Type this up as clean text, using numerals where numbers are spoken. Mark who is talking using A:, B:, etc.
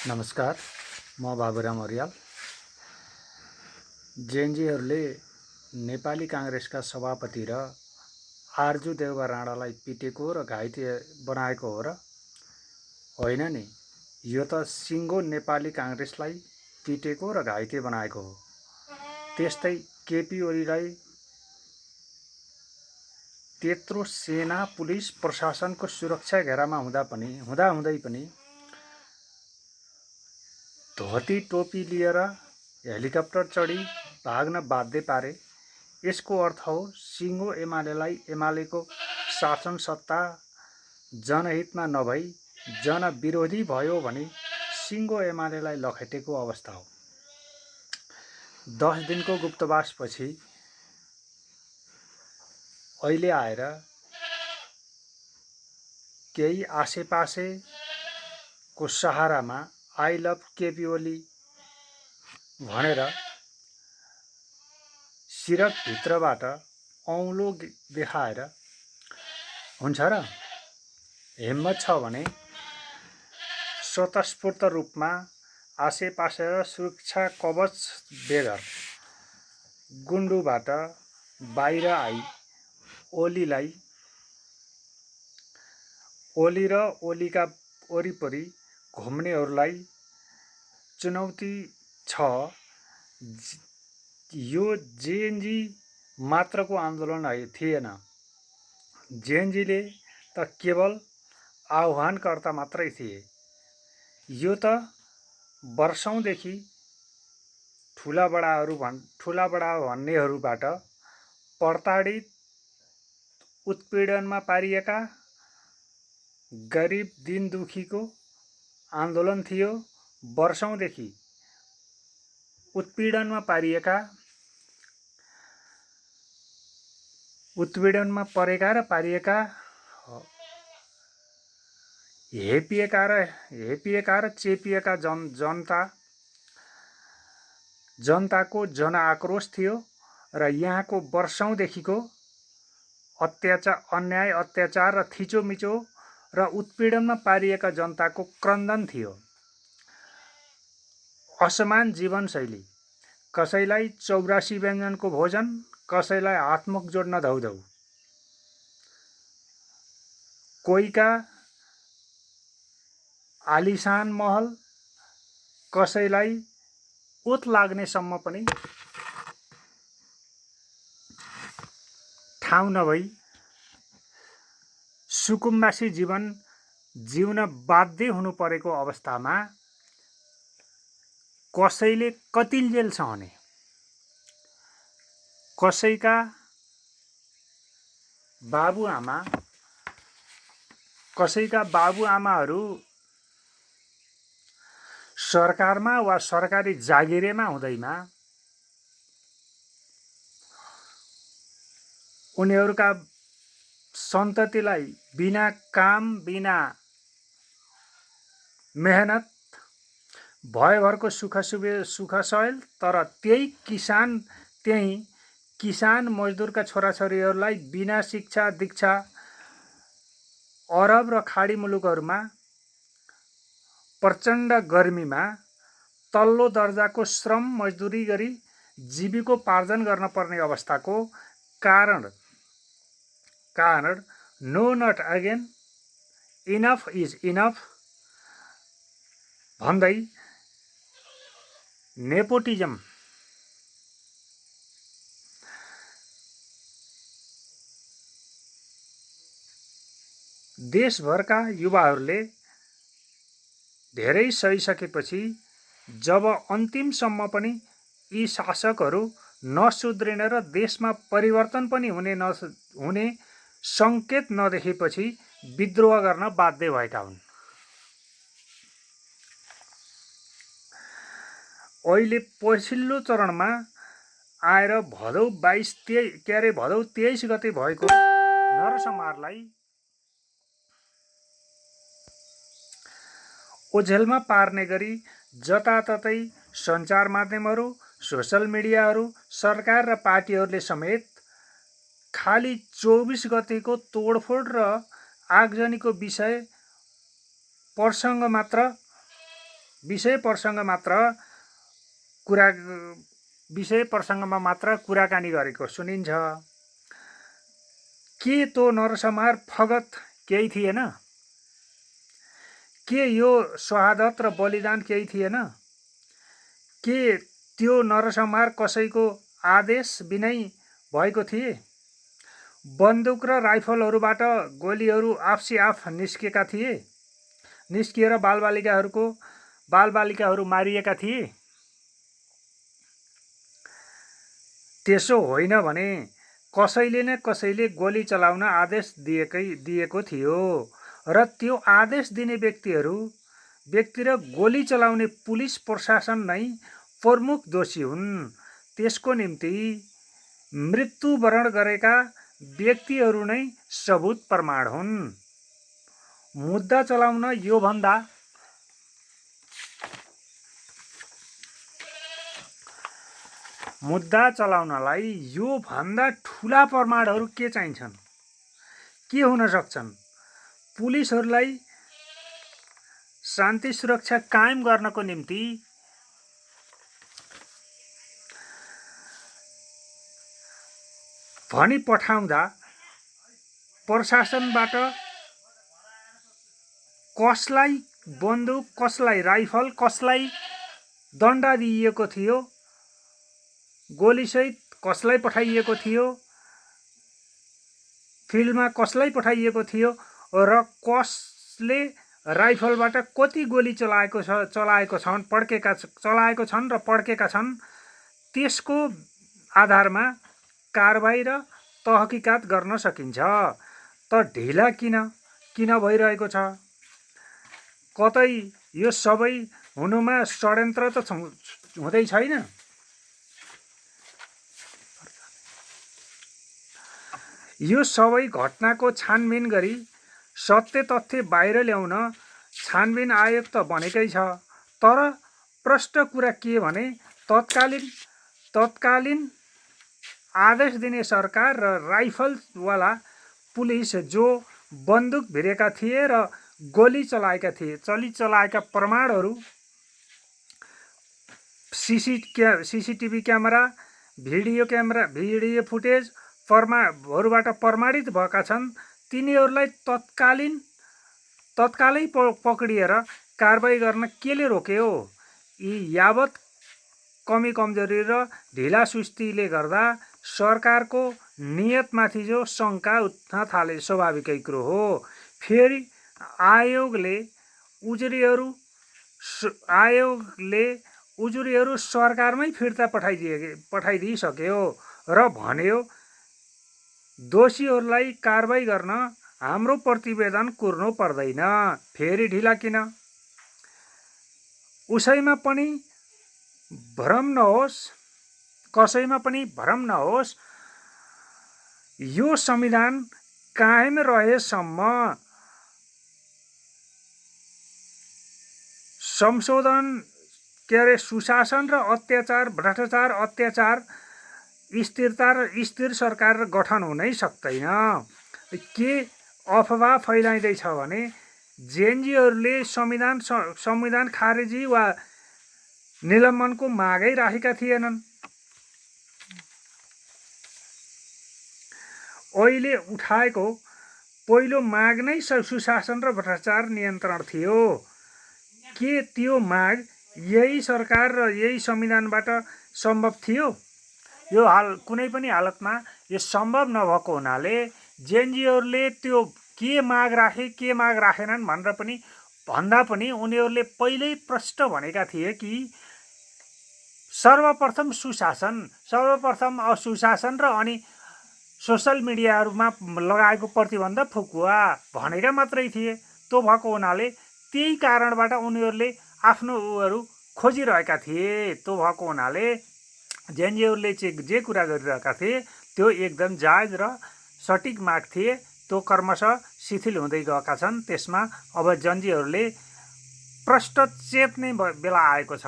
A: नमस्कार, म बाबुराम अर्याल। जेएनजीहरूले नेपाली काङ्ग्रेसका सभापति र आरजु देउवा राणालाई पिटेको र घाइते बनाएको हो र होइन नि? यो त सिङ्गो नेपाली काङ्ग्रेसलाई पिटेको र घाइते बनाएको हो। त्यस्तै केपी ओलीलाई त्यत्रो सेना, पुलिस, प्रशासनको सुरक्षा घेरामा हुँदाहुँदै पनि धोती टोपी लिएर हेलिकप्टर चढी भाग्न बाध्य पारे। यसको अर्थ हो सिङ्गो एमालेको शासन सत्ता जनहितमा नभई जनविरोधी भयो भने सिङ्गो एमालेलाई लखेटेको अवस्था हो। 10 दिनको गुप्तवासपछि अहिले आएर केही आसेपासेको सहारामा आई लभ केपी ओली भनेर सिरक भित्रबाट औँलो देखाएर हुन्छ र? हिम्मत छ भने स्वतस्फूर्त रूपमा आसेपासे सुरक्षा कवच बेगर गुन्डुबाट बाहिर आई ओली र ओलीका वरिपरि घुम्नेहरूलाई चुनौती छ। यो जेएनजी मात्रको आन्दोलन थिएन। जेएनजीले त केवल आह्वानकर्ता मात्रै थिए। यो त वर्षौंदेखि ठुलाबडा भन्नेहरूबाट प्रताडित, उत्पीडनमा पारिएका गरिब दिन दुखीको आन्दोलन थियो। वर्षौंदेखि उत्पीडनमा परेका र पारिएका, हेपिएका र चेपिएका जनताको जनआक्रोश थियो र यहाँको वर्षौंदेखिको अन्याय, अत्याचार र थिचोमिचो र उत्पीडनमा पारिएका जनताको क्रन्दन थियो। असमान जीवनशैली, कसैलाई 84 व्यञ्जनको भोजन, कसैलाई हातमुख जोड्न धौधौ, कोहीका आलिशान महल, कसैलाई ओत लाग्नेसम्म पनि ठाउँ नभई सुकुम्बासी जीवन जिउन बाध्य हुनु परेको अवस्थामा कसैले कतिन्जेल सहने, कसैका बाबुआमाहरू सरकारमा वा सरकारी जागिरेमा हुँदैमा उनीहरूका सन्ततिलाई बिना काम, बिना मेहनत भयभरको सुख सहेल, तर त्यही किसान मजदुरका छोराछोरीहरूलाई बिना शिक्षा दीक्षा अरब र खाडी मुलुकहरूमा प्रचण्ड गर्मीमा तल्लो दर्जाको श्रम मजदुरी गरी जीविकोपार्जन गर्न पर्ने अवस्थाको कारण no not again, enough is enough भन्दै नेपोटिजम देशभरका युवाहरूले धेरै सहिसकेपछि जब अन्तिमसम्म पनि यी शासकहरू नसुध्रिने र देशमा परिवर्तन पनि हुने सङ्केत नदेखेपछि विद्रोह गर्न बाध्य भएका हुन्। अहिले पछिल्लो चरणमा आएर भदौ 23 गते भएको नरसंहारलाई ओझेलमा पार्ने गरी जताततै सञ्चार माध्यमहरू, सोसल मिडियाहरू, सरकार र पार्टीहरूले समेत खाली 24 गतेको तोडफोड र आगजनीको विषय प्रसङ्ग मात्र विषय प्रसङ्गमा मात्र कुराकानी गरेको सुनिन्छ। के तो नरसंहार फगत केही थिएन? के यो शहादत र बलिदान केही थिएन? के त्यो नरसंहार कसैको आदेश बिनै भएको थिए? बन्दुक र राइफलहरूबाट गोलीहरू आफै निस्किएर बालबालिकाहरू मारिएका थिए? त्यसो होइन भने कसैले न कसैले गोली चलाउन आदेश दिएको थियो र त्यो आदेश दिने व्यक्ति र गोली चलाउने पुलिस प्रशासन नै प्रमुख दोषी हुन्। त्यसको निम्ति मृत्युवरण गरेका व्यक्तिहरू नै सबुत प्रमाण हुन्। मुद्दा चलाउनलाई यो भन्दा ठूला प्रमाणहरू के चाहिन्छन्? के हुन सक्छन्? पुलिसहरूलाई शान्ति सुरक्षा कायम गर्नको निम्ति भनी पठाउँदा प्रशासनबाट कसलाई बन्दुक, कसलाई राइफल, कसलाई डन्डा दिइएको थियो, गोलीसहित कसलाई पठाइएको थियो, फिल्डमा कसलाई पठाइएको थियो र कसले राइफलबाट कति गोली चलाएको छन् र पड्केका छन्, त्यसको आधारमा कारबाही र तहकिकात गर्न सकिन्छ। त ढिला किन भइरहेको छ? कतै यो सबै हुनुमा षड्यन्त्र त हुँदै छैन? यो सबै घटनाको छानबिन गरी सत्य तथ्य बाहिर ल्याउन छानबिन आयोग त बनेकै छ। तर प्रष्ट कुरा के भने तत्कालीन आदेश दिने सरकार र राइफलवाला पुलिस जो बन्दुक भिरेका थिए र गोली चलाएका प्रमाणहरू सीसीटीभी क्यामेरा, भिडियो फुटेजहरूबाट प्रमाणित भएका छन्। तिनीहरूलाई तत्कालै पक्रिएर कारबाही गर्न केले रोक्यो? यी यावत कमी कमजोरी र ढिला सुस्तीले गर्दा सरकारको नियतमाथि जो शङ्का उठ्न थाले स्वाभाविकै कुरो हो। फेरि आयोगले उजुरीहरू सरकारमै फिर्ता पठाइदिइसक्यो र भन्यो दोषीहरूलाई कारबाही गर्न हाम्रो प्रतिवेदन कुर्नु पर्दैन। फेरि ढिला किन? कसैमा पनि भ्रम नहोस्, यो संविधान कायम रहेसम्म सुशासन र भ्रष्टाचार अत्याचार स्थिर सरकार गठन हुनै सक्दैन। के अफवाह फैलाइँदैछ भने जेएनजीहरूले संविधान खारेजी वा निलम्बनको मागै राखेका थिएनन्। अहिले उठाएको पहिलो माग नै सुशासन र भ्रष्टाचार नियन्त्रण थियो। के त्यो माग यही सरकार र यही संविधानबाट सम्भव थियो? यो कुनै पनि हालतमा यो सम्भव नभएको हुनाले जेएनजीहरूले त्यो के माग राखेनन् भन्दा पनि उनीहरूले पहिल्यै प्रष्ट भनेका थिए कि सर्वप्रथम सुशासन र अनि सोसल मिडियाहरूमा लगाएको प्रतिबन्ध फुकुवा भनेका मात्रै थिए। त्यो भएको हुनाले त्यही कारणबाट उनीहरूले आफ्नो खोजिरहेका थिए। त्यो भएको हुनाले जेएनजीहरूले जे कुरा गरिरहेका थिए त्यो एकदम जायज र सटिक माग थिए। त्यो क्रमशः शिथिल हुँदै गएका छन्। त्यसमा अब जेएनजीहरूले प्रष्ट चेत्ने बेला आएको छ।